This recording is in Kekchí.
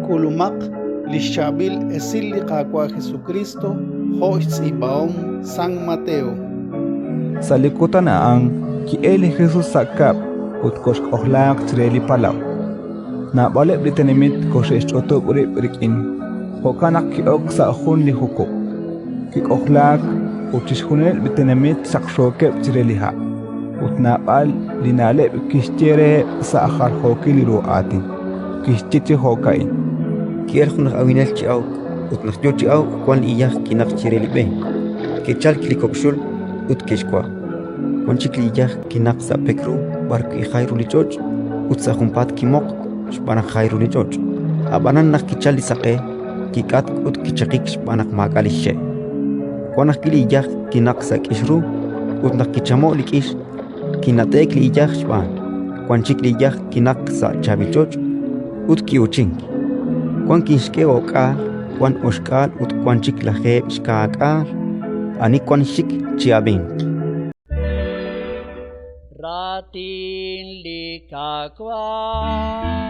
K'ulumaq li xChaab'il Esil li Qaawa' Jesukriist jo' xtz'iib'ahom San Mateo. Sa' li kutan a'an ki'elk li Jesus sa' kab'l ut koxk'ojlaaq chire li palaw. Naab'aleb' li tenamit koxe'xch'utub' rib' rik'in, jo'kan naq ki'ok sa' jun li jukub', kik'ojlaak ut chixjunileb' li tenamit xaqxookeb' chire li ha'. Ut naab'al li na'leb' kixye reheb' sa' jaljookil ru aatin. Kixye chi jo'ka'in: Ki'elk jun aj awinel chi awk, ut naq yo chi awk, wank li iyaj kinaqk chire li b'e. Ke'chalk li kok' xul ut ke'xwa'. Wan chik li iyaj kinaqk sa' pek ru b'arwi' jay ru li ch'och', ut sa' junpaat kimoqk xb'aan naq jay ru li ch'och'. Ab'anan naq kichalk li saq'e, kik'atk ut kichaqik xb'aan naq maak'a' li xxe'. Wank ajwi' li iyaj kinaqk sa' k'ix ru, ut naq kichamo'k li k'ix, kinat'e'k li iyaj xb'aan. Wan chik li iyaj kinaqk sa' chaab'il ch'och' ut ki'uuchink: wan kixk'e o'k'aal, wan oxk'aal ut wan chik 70. Ani wank xxik, chi'ab'inq. Raatin li Qaawa'.